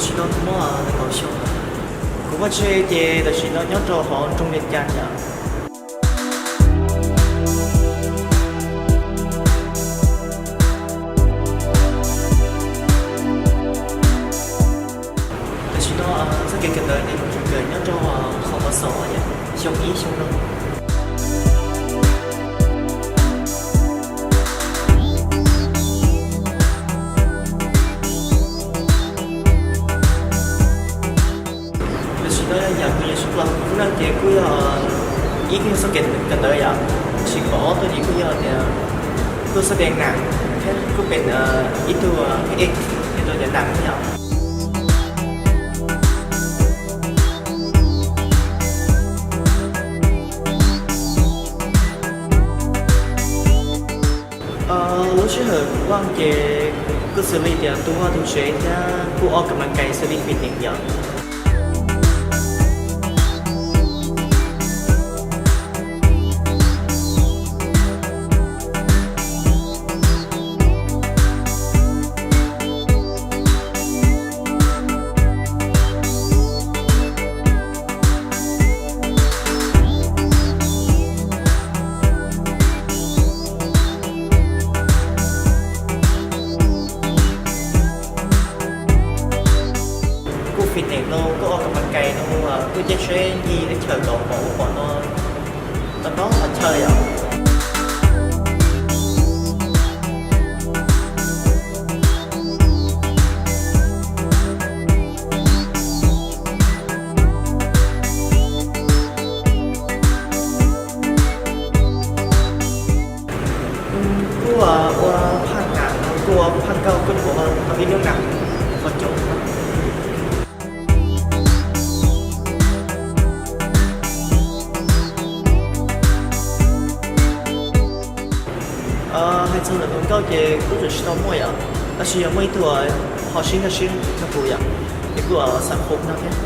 Tam sim no kuv muaj nees nkaum xyoo. Kuv vaj tse ces tam sim no nyob rau hauv nroog Vias Cas yom. Tam sim no txoj kev kawm ntawv ces kuv tseem kawm nyob rau hauv Mos Xos yom, xyoo ib xyoo no. Tam sim no yam kuv nyiam tshaj plaws hauv kuv lub neej ces kuj yog ib kuj yog txoj kev kawm ntawv yom, tab sis qhov ob tuaj ces kuj yog tias kuj xav tias nam thiab kuj pem ib tug ej rau cov nam yom. Lub sij hawm kuv vaj ces kuj xws li tias tu vaj tu tsev thiab kuj ua kam mas kais xws li fitness yom. Kuj fitness no kuj ua kam mas kais no, kuj caij tsheb ncig teb chaws kom pom ub pom no, tau tau qhov chaw yom. Kuj ua phaj nam no, kuj ua phaj nkauj, kuj nyuam qhuav tau ib lub nam qhov coob. Hais txog ntawm tus nkauj ces kuj tseem tsis tau muaj yom, tab sis yog muaj ib tug ho sib nkag siab nrog kuv yom, es kuj xav qhuas no thiab.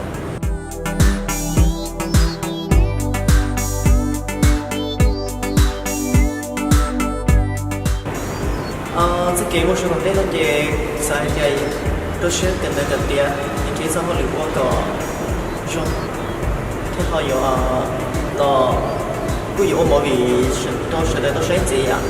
Txoj kev mus rau tom ntej no ces xav hais tias rau siab kawm ntawv kawm tiav, es nrhiav txoj hauj lwm ua kom zoo, thiaj ho yuav los kuj yuav ua movie rau sawv daws tau saib ntxiv yom.